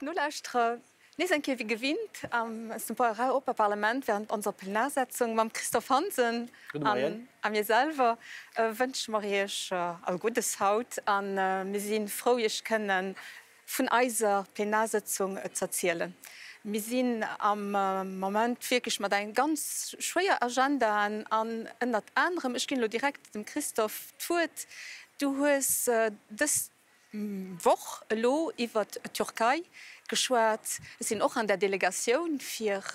Nolauschterer, nees eng Kéier wéi gewinnt am Europaparlament während onser Plenarsetzung mam Christophe Hansen a mir selwer wënsche mer Iech all Guddes haut a mir si frou Iech kënnen vun eiser Plenarsëtzung z'erzielen. Mir sinn am Moment wierklech mat engem ganz schwéier Agendaen an ënnert anerem, ech ginn elo direkt dem Christophe d'Wuert, du hues dës Woch elo iwwert d'Türkei geschwat. Ech sinn och an der Delegatioun fir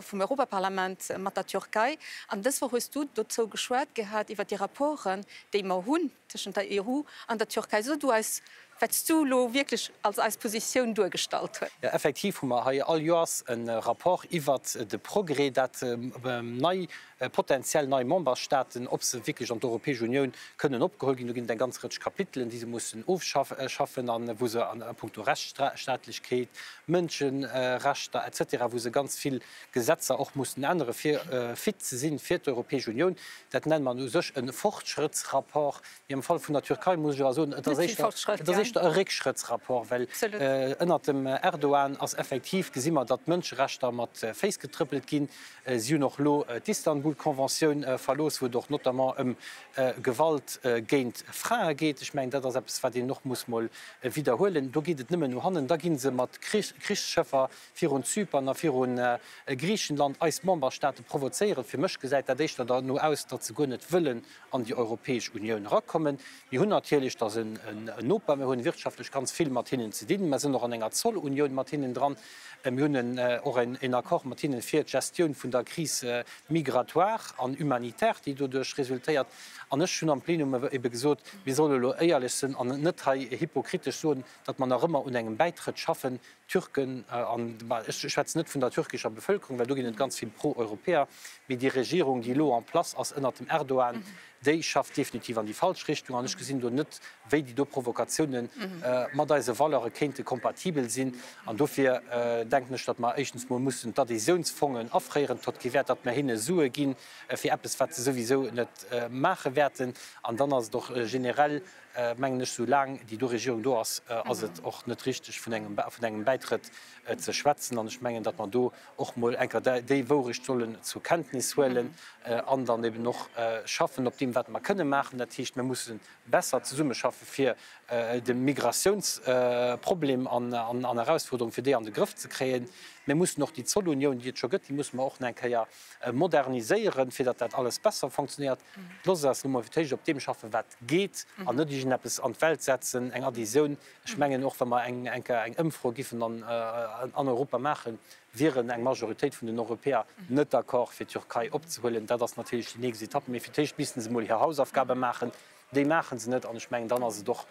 vum Europaparlament mat der Türkei an dës Woch hues du dozou geschwat gehat iwwert déi Rapporten, déi mer hunn tëschent der EU an der Türkei. So du eis, wat s du elo wierklech als eis Positioun duergestallt hues. Jo, effektiv hu mer hei all Joers e Rapport iwwert de Progrès, dat nei, potentiell nei Memberstaaten, ob se wierklech an d'Europäesch Unioun kënnen opgeholl ginn. Do ginn et eng ganz Rëtsch Kapitelen, déi se mussen ofschaffen a wou se a puncto Rechtsstaatlechkeet, Mënscherechter et cetera, wou se ganz vill Gesetzer och mussen ännere fir fit ze sinn fir d'Europäesch Unioun. Dat nenne mer u sech e Fortschrëttsrapport. Mee am Fall vun der Türkei muss ech awer soen, et ass éischter, et ass éischter e Réckschrëttsrapport, well ënnert dem Erdogan ass effektiv, gesi mer, datt d'Mënscherechter mat Féiss getrëppelt ginn. Si hunn och elo d'Istanbul-Conventioun verlooss, wou et och notamment ëm Gewalt géint Frae geet. Ech mengen, dat ass eppes, wat een och muss mol widderhuelen. Do geet et nëmmen no hannen. Da gi se mat Krichsschëffer virun Zypern a virun Griichenland eis Memberstaate provozéieren. Fir mech gesäit dat éischter derno aus, datt se guer net wëllen an déi Europäesch Unioun erakommen. Mir hunn natierlech, dat ass en Noper, mir hunn wirtschaftlech ganz vill mat hinnen ze dinn, mer sinn och an enger Zollunioun mat hinnen dran, mir hunn och en Accord mat hinnen fir d'Gestioun vun der Crise migratoire an humanitaire, déi doduerch resultéiert. An ech hunn am Plenum ebe gesot, mir solle elo éierlech sinn an net hei hypokritesch soen, datt mer nach ëmmer un engem Bäitrëtt schaffen. D'Türken, an ech schwätzen net vun der türkescher Bevëlkerung, well do ginn et ganz vill Pro-Europäer, mee déi Regierung, déi elo en place ass ënnert dem Erdogan, déi schafft definitiv an déi falsch Richtung. An ech gesinn do net, wéi déi do Provokatioune mat eise Valeure kéinte kompatibel sinn. An dofir denken ech, datt mer éischtens mol mussen d'Adhésiounsfongen afréieren. Et huet kee Wäert, datt mer hinne Sue gi fir eppes, wat se souwisou net maache wäerten. An dann ass et och generell mengen ech, sou laang déi do Regierung do ass, ass et och net richteg vun engem, vun engem Bäitrëtt ze schwätzen. An ech mengen, datt mer do och mol eng Kéier déi Wourecht sollen zur Kenntnis huelen an dann eben och schaffen op deem, wat mer kënne maachen. Dat heescht, mir musse besser zesummeschaffe fir de Migratiounsproblem an an Erausfuerderung, fir déi an de Grëff ze kréien. Mir mussen och déi Zollunioun, déi et scho gëtt, déi musse mer och nach eng Kéier moderniséieren, fir datt dat alles besser fonctionnéiert. Loosst eis elo mol fir d'éischt op deem schaffen, wat geet, an net iergendeppes an d'Welt setzen, eng Adhésioun. Ech mengen, och wa mer eng Kéier eng Ëmfro giffen an Europa maachen, wieren eng Majoritéit vun den Europäer net d'accord, fir d'Türkei opzehuelen. Dat ass natierlech déi nächst Etapp. Mee fir d'éischt misste se mol hir Hausaufgabe maachen. Déi maache se net an ech mengen, dann ass et och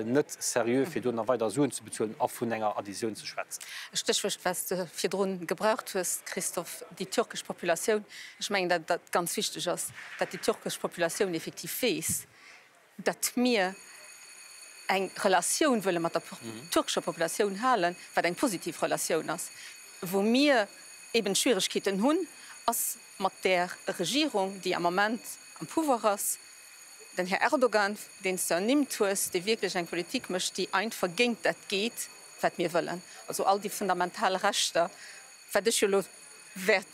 net seriö, fir do nach weider Suen ze bezuelen a vun enger Adhésioun ze schwätzen. E Stéchwuert, wat s de virdrun gebraucht hues, Christophe, déi türkesch Populatioun. Ech mengen, datt dat ganz wichteg ass, datt déi türkesch Populatioun effektiv weess, datt mir eng Relatioun wëlle mat der türkescher Populatioun halen, wat eng positiv Relatioun ass. Wou mir eben Schwieregkeeten hunn, ass mat där Regierung, déi am Moment am Pouvoir ass, den Här Erdogan, deen s de ernimmt hues, dee wierklech eng Politik mécht, déi einfach géint dat geet, wat mir wëllen, also all déi fundamental Rechter, wat ech jo elo wäert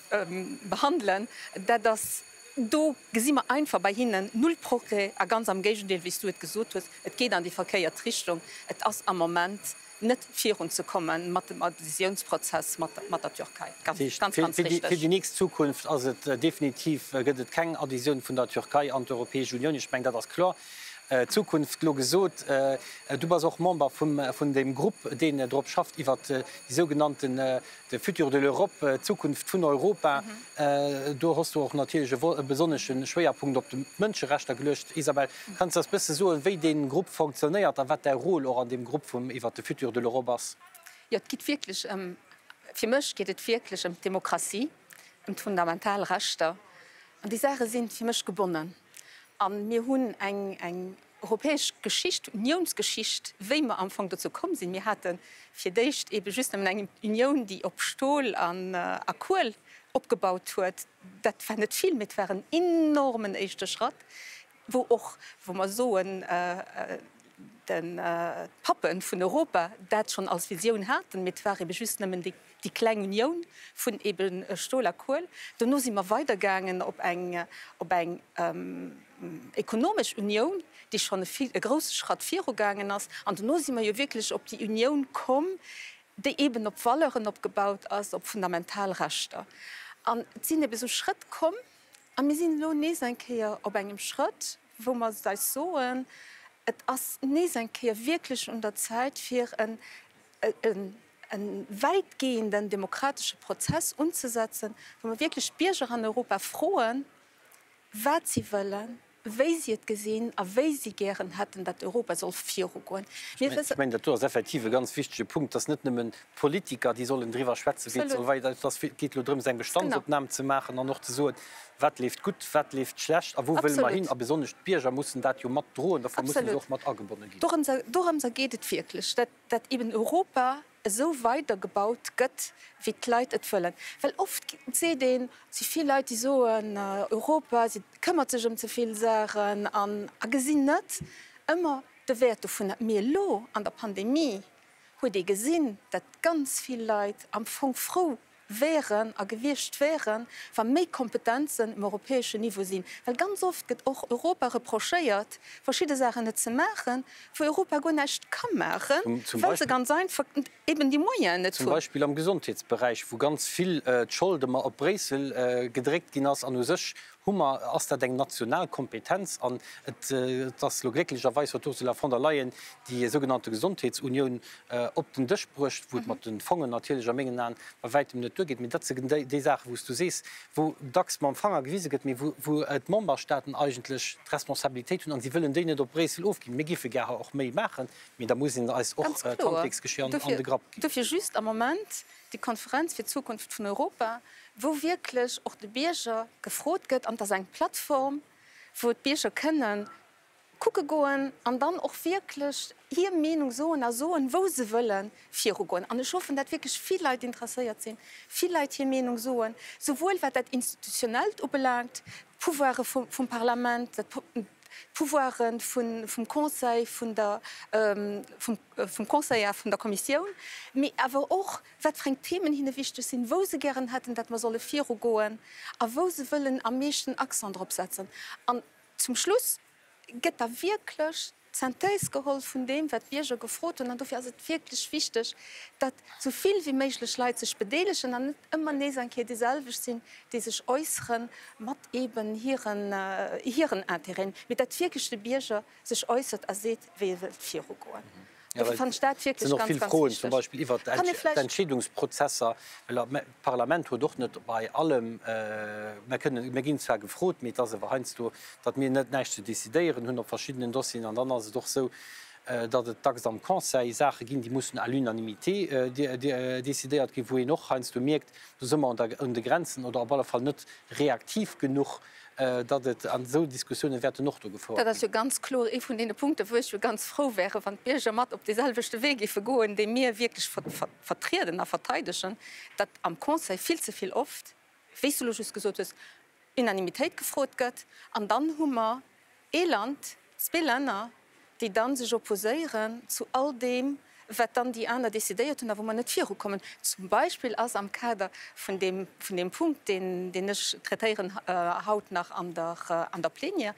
behandelen, dat ass, do gesi mer einfach bei hinnen null Progrès a ganz am Géigendeel, wéi s du et gesot hues, et geet an déi verkéiert Richtung. Et ass am Moment net virun ze komme mat dem Adhésiounsprozess mat der Türkei. Ganz, ganz, ganz richteg. Fir déi nächst Zukunft ass et definitiv, gëtt et keng Adhésioun vun der Türkei an d'Europäesch Unioun. Ech mengen, dat ass kloer. Zukunft elo gesot. Du bass och Member vum deem Grupp, deen drop schafft iwwert déi sougenannten de Futur de l'Europe, d'Zukunft vun Europa. Do hues du och natierlech e besonnesche Schwéierpunkt op d'Mënscherechter geluecht. Isabel, kanns du eis bësse soen, wéi dee Grupp fonctionnéiert a wat däi Rôle och an deem Grupp vum iwwert de Futur de l'Europe ass? Jo, et geet wierklech ëm, fir mech geet et wierklech ëm d'Demokratie, ëm d'fundamental Rechter. An déi Saache si fir mech gebonnen. A mir hunn eng, eng europäesch Geschicht, Uniounsgeschicht, wéi mer am Fong dozou komm sinn. Mir hate fir d'éischt eebe just nëmmen eng Unioun, déi op Stol an a Kuel opgebaut huet. Dat war net vill, mee et war en enormen éischte Schratt, wou och, wou mer soen. d'Pappe vun Europa dat schonn als Visioun haten, mee et war ebe just nëmmen déi déi kleng Unioun vun ebe Stol a Kuel. Dono si mer weidergaangen op eng, op eng ekonomesch Unioun, déi schonn e vill, e grousse Schratt virugaangen ass. An dono si mer jo wierklech op déi Unioun komm, déi eben op Valeuren opgebaut ass, op fundamental Rechter. An et sinn ebe sou Schrëtt komm, a mir sinn elo nees eng Kéier op engem Schrëtt, wou mer eis soen, et ass nees eng Kéier wierklech un der Zäit, fir en, e wäitgehenden demokratesche Prozess unzesetzen, wou mer wierklech d'Bierger an Europa froen, wat si wëllen, wéi si et gesinn a wéi si gären hätten, datt Europa soll virugoen. Mir wëssen. Ech mengen, dat do ass effektiv e ganz wichtege Punkt, dass net nëmmen d'Politiker, déi sollen driwwer schwätzen, wéi et soll weider, et geet elo drëms, eng Bestandsopnam ze maachen an och ze soen, wat leeft gutt, wat leeft schlecht a wou wëlle mer hin. A besonnesch d'Bierger mussen dat jo matdroen, dofir musse se och mat agebonne ginn. Dorëmser geet et wierklech, dat eben Europa esou weidergebaut gëtt, wéi d'Leit et wëllen. Well oft seet een, et si vill Leit, déi soen, Europa këmmert sech ëm ze vill Saachen an a gesinn net ëmmer de Wäert dovunner. Mee elo an der Pandemie huet ee gesinn, dat ganz vill Leit am Fong frou wären a gewiescht wären, wa méi Kompetenzen um europäeschen Niveau sinn. Well ganz oft gëtt och Europa reprochéiert, verschidde Saachen net ze maachen, wou Europa guer näischt ka maachen, well se ganz einfach eben déi Moyenen net hunn. Zum Beispill am Gesondheetsberäich, wou ganz vill d'Schold ëmmer op Bréissel gedréckt ginn ass an u sech hu mer, ass dat eng national Kompetenz an et ass elo glécklecherweis huet d'Ursula von der Leyen déi sougenannte Gesondheetsunioun op den Dësch bruecht, wou et mat de Fongen natierlech a mengen Aen bei wäitem net duergeet. Mee dat si déi Saachen, wou s du sees, wou dacks mam Fanger gewise gëtt, mee wou d'Memberstaaten eigentlech d'Responsabilitéit hunn an si wëllen déi net op Bréissel ofginn. Mir géife gäre och méi maachen, mee da muss een eis och d'Handwierksgeschir an de Grapp ginn. Dofir just am Moment déi Konferenz fir d'Zukunft vun Europa, wou wierklech och de Bierger gefrot gëtt, an et ass eng Plattform, wou d'Bierger kënnen kucke goen an dann och wierklech hir Meenung soen a soen, wou se wëlle virugoen. An ech hoffen, dat wierklech vill Leit interesséiert sinn, vill Leit hir Meenung soen, souwuel wat dat Institutionellt ubelaangt, d'Pouvoire vum Parlament, d'Pouvoire vum Conseil, vun der, vum Conseil a vun der Kommissioun, mee awer och, wat fir eng Themen hinne wichteg sinn, wou se gären hätten, dat mer solle virugoen a wou se wëllen am meeschten Accent drop setzen. An zum Schluss gëtt da wierklech d'Synthèse geholl vun deem, wat d'Bierger gefrot hunn. An dofir ass et wierklech wichteg, datt esou vill wéi méiglech Leit sech bedeelegen an net ëmmer nees eng Kéier déiselwecht sinn, déi sech äussere mat eeben hiren, hiren Intérêten, mee datt wierklech de Bierger sech äussert a seet, wéi e wëllt virugoen. Dofir fannen ech dat wierklech ganz, ganz wichteg. Zum Beispill iwwert d'Entscheedungsprozesser, well d'Parlament huet och net bei allem, mir kënnen, mir ginn zwar gefrot, mee et ass awer heiansdo, datt mir net näischt ze decidéieren hunn op verschiddenen Dossieren. An dann ass et och esou, datt et dacks am Conseil Saache ginn, déi mussen à l'unanimité decidéiert ginn, wou een och heiansdo mierkt, do si mer un de Grenzen oder op alle Fall net reaktiv genuch. datt et an esou Diskussioune wäerten och do gefouert ginn. Dat ass jo ganz kloer ee vun deene Punkten, wou ech jo ganz frou wäre wann d'Bierger mat op deeselwechte Wee géife goen, dee mir wierklech vertrieden a verteidegen, datt am Conseil vill ze vill oft, wéi s du elo just gesot hues, Unanimitéit gefrot gëtt an dann hu mer ee Land, zwee Länner, déi dann sech opposéieren zu all deem, wat dann déi aner décidéiert hunn a wou mer net virukommen. Zum Beispill ass am Kader vun deem, vun deem Punkt, deen, deen ech traitéieren haut nach an der, an der Plénière,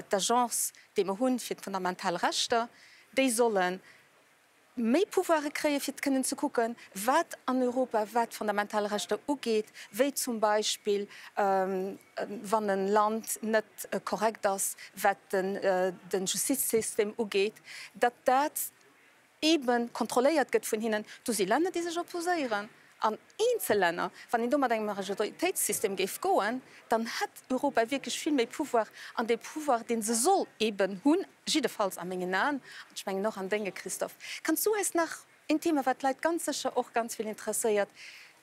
d'Agence, déi mer hunn fir d'fundamental Rechter, déi solle méi Pouvoire kréien, fir kënnen ze kucken, wat an Europa, wat d'fundamental Rechter ugeet, wéi zum Beispill, wann e Land net korrekt ass, wat de Justizsystem ugeet, datt dat eebe kontrolléiert gëtt vun hinnen. Do si Länner, déi sech opposéieren an eenzel Länner. Wann een do mat engem Majoritéitssystem géif goen, dann hätt Europa wierklech vill méi Pouvoir, an dee Pouvoir, dee se soll eeben hunn, jiddefalls a mengen Aen, an ech mengen och an denge, Christophe. Kanns du eis nach een Thema, wat d'Leit ganz sécher och ganz vill interesséiert,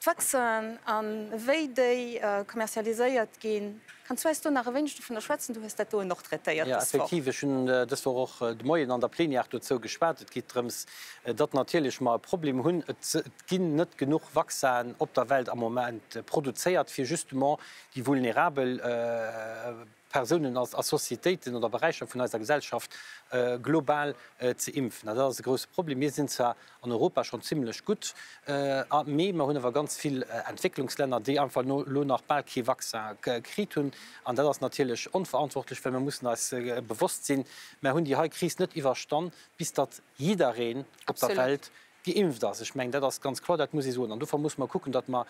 d'Vaccinen a wéi déi kommerzialiséiert ginn, kanns du eis do nach e wéineg dovunner schwätzen? Du hues dat doen och traitéiert dës Woch. Jo, effektiv, ech hunn dës Woch och de Moien an der Plenière dozou geschwat. Et geet drëms, datt natierlech mer e Problem hunn, Et ginn net genuch Vaccinen op der Welt am Moment produzéiert, fir justement déi vulnerabel. Persounen a Societéiten oder Beräicher vun eiser Gesellschaft global ze impfen. An dat ass e grouse Problem. Mir sinn zwar an Europa schonn zimlech gutt, mee mer hunn awer ganz vill Entwécklungslänner, déi einfach elo nach bal kee Vaccin kritt hunn. An dat ass natierlech onverantwortlech, well mir mussen eis bewosst sinn, Mer hunn déi hei Kris net iwwerstann, bis datt jiddereen op der Welt geimpft ass. Ech mengen, dat ass ganz kloer, dat muss ee soen. An dofir musse mer kucken, datt mer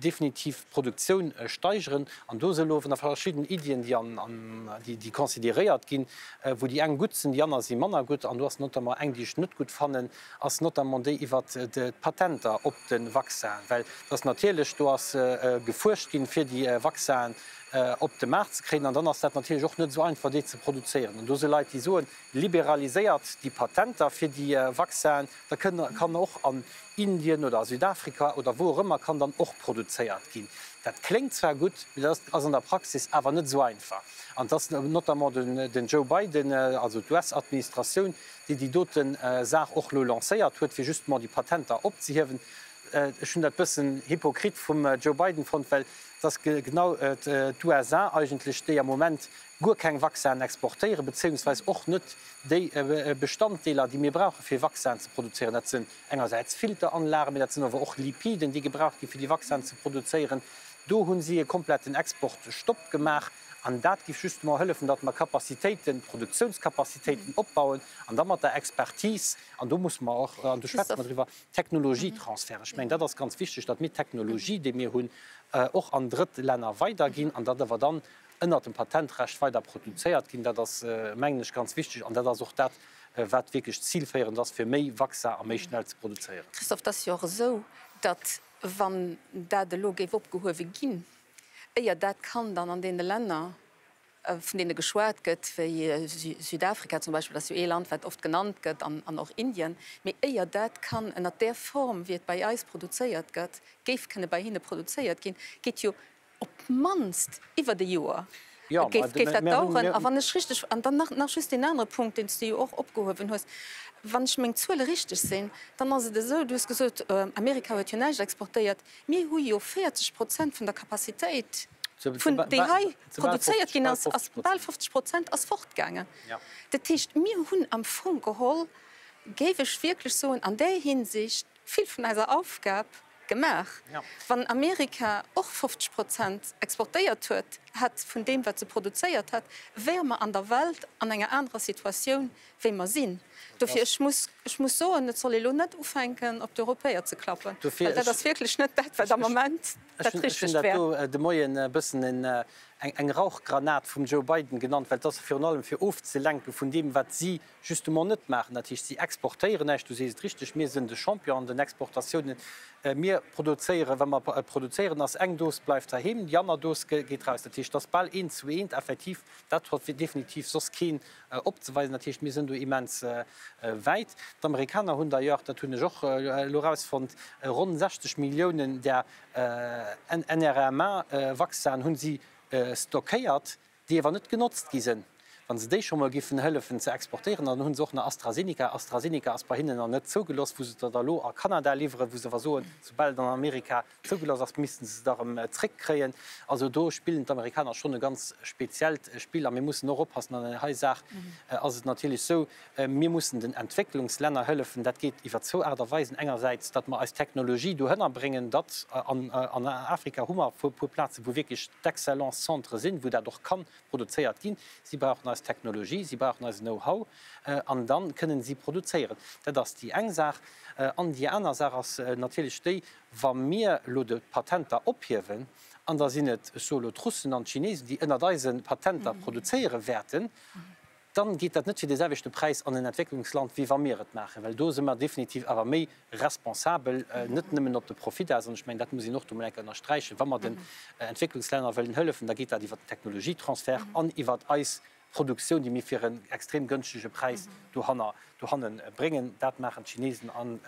definitiv d'Produktioun steigeren. An do si elo verschidden Iddien, déi consideréiert ginn, wou déi eng gutt sinn, déi aner si manner gutt. An do ass notamment eng, déi ech net gutt fannen, ass notamment déi iwwert d'Patenter op de Vaccin. Well et ass natierlech, do ass gefuerscht ginn, fir déi Vaccinen op de Maart ze kréien. An dann ass dat natierlech och net esou einfach, déi ze produzéieren. An do si Leit, déi soen, Liberaliséiert déi Patenter fir déi Vaccinen, da kann och an Indien oder a Südafrika oder wou och ëmmer kann dann och produzéiert ginn. Dat kléngt zwar gutt, mee dat ass an der Praxis awer net esou einfach. An et ass notamment den Joe Biden, also d'US-Administratioun, déi déi dote Saach och elo lancéiert huet, fir justement déi Patenter opzehiewen. Ech hunn dat bëssen hypocrite vum Joe Biden fonnt, well et ass genau d'USA eigentlech, déi am Moment guer keng Vaccinen exportéieren, bezéiungsweis och net déi Bestanddeeler, déi mir brauchen, fir Vaccinen ze produzéieren. Dat sinn engersäits Filteranlagen, mee dat sinn awer och Lipiden, déi gebraucht ginn, fir déi Vaccinen ze produzéieren. Do hu si e kompletten Exportstopp gemaach. An dat géif justement hëllefen, datt mer Capacitéiten, Produktiounscapacitéiten opbauen an da mat der Expertise, an do musse mer och, an do schwätze mer driwwer, Technologietransfert, ech mengen, dat ass ganz wichteg, datt mir d'Technologie, déi mir hunn, och an Drëttlänner weiderginn an datt awer dann ënnert dem Patentrecht weider produzéiert ginn. Dat ass, mengen ech, ganz wichteg an dat ass och dat, wat wierklech zilféierend ass, fir méi Vaccin a méi schnell ze produzéieren. Christophe, et ass jo och esou, datt, wann dat elo géif opgehuewe ginn, éier dat kann dann an deene Länner, vun deene geschwat gëtt, wéi Südafrika zum Beispill, ass jo ee Land, wat oft genannt gëtt, an och Indien, mee éier dat kann ënnert där Form, wéi et bei eis produzéiert gëtt, géif kënne bei hinne produzéiert ginn, geet jo op d'mannst iwwert e Joer géif dat daueren. A wann ech richteg, an dann nach just deen anere Punkt, deen s de jo och opgehuewen hues, wann ech meng Zuele richteg sinn, dann ass et esou, du hues gesot, Amerika huet jo näischt exportéiert, mir hu jo 40 Prozent vun der Capacitéit, vun déi hei produzéiert ginn ass, ass bal 50 Prozent ass fortgaangen. Dat heescht, mir hunn am Fong geholl, géif ech wierklech soen, an där Hinsicht vill vun eiser Aufgab gemaach. Wann Amerika och 50 Prozent exportéiert huet, hätt vun deem, wat se produzéiert hätt, wäre mer an der Welt an enger anerer Situatioun, wéi mer sinn. Dofir, ech muss, ech muss soen, et soll ee lo net ufänken, op d'Europäer ze klappen, well dat ass wierklech net dat, wat am Moment dat Richtegt wär. Ech hunn dat do de Moien e bëssen eng Rauchgranat vum Joe Biden genannt, well et ass virun allem fir ofzelenke vun deem, wat si justement net maachen. Dat heescht, si exportéieren näischt, du sees et richteg, mir sinn de Champion an den Exportatiounen. Mir produzéieren, wa mer produzéieren, ass eng Dos bleift heiheem, déi aner Dos geet raus. Dat heescht, et ass bal eent zu eent effektiv, dat huet definitiv soss keen opzeweisen. Dat heescht, mir sinn do immens wäit. D'Amerikaner hunn d'ailleurs, dat hunn ech och elo erausfonnt, ronn 60 Milliounen där mRNA-Vaccinen hu si stockéiert. déi awer net genotzt gi sinn, wa se déi scho mol giffen hëllefen ze exportéieren, an dann hu se och nach AstraZeneca. AstraZeneca ass bei hinnen nach net zougeloss, wou se der da lo a Kanada liwweren, wou se awer soen, soubal et an Amerika zougeloss ass, missten se se da erëm zréckkréien. Also do spillen d'Amerikaner schonn e ganz speziellt Spill a mir mussen och oppassen. An der hei Saach ass et natierlech esou, mir mussen den Entwécklungslänner hëllefen. Dat geet iwwer zwou Aart a Weisen, engersäits, datt mer eis Technologie dohënner bréngen, datt an Afrika hu mer e puer Plazen, wou wierklech d'excellents Centre sinn, wou dat och kann produzéiert ginn. Si brauchen eis Technologie, si brauchen eisen Know-how an da kënnen si produzéieren. Dat ass déi eng Saach. An déi aner Saach ass natierlech déi, wa mir elo d'Patenter ophiewen, an da sinn et, ech soe elo d'Russen an d'Chinesen, déi ënnert eise Patenter produzéiere wäerten, dann geet dat net fir dee selwechte Präis an en Entwécklungsland, wéi wa mir et maachen, well do si mer definitiv awer méi responsabel, net nëmmen op de Profit aus. An ech mengen, dat muss een och do emol eng Kéier ënnersträichen, Wa mer den Entwécklungslänner wëllen hëllefen, da geet dat iwwert den Technologietransfert an iwwert eis Produktioun, déi mir fir en extrem gënschtege Präis dohanner, dohanne bréngen. Dat maachen d'Chinesen an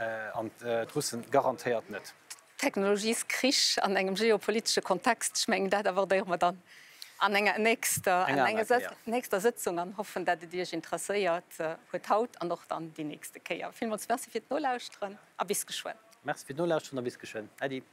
d'Russen garantéiert net. Technologieskrich an engem geopolitesche Kontext, ech mengen, dat abordéiere mer dann an enger nächster, an enger nächster Sëtzung an hoffen, dat et Iech interesséiert huet haut an och dann déi nächste Kéier. Villmools Merci fir d'Nolauschteren a bis geschwënn. Merci fir d'Nolauschteren a bis geschwënn. Äddi.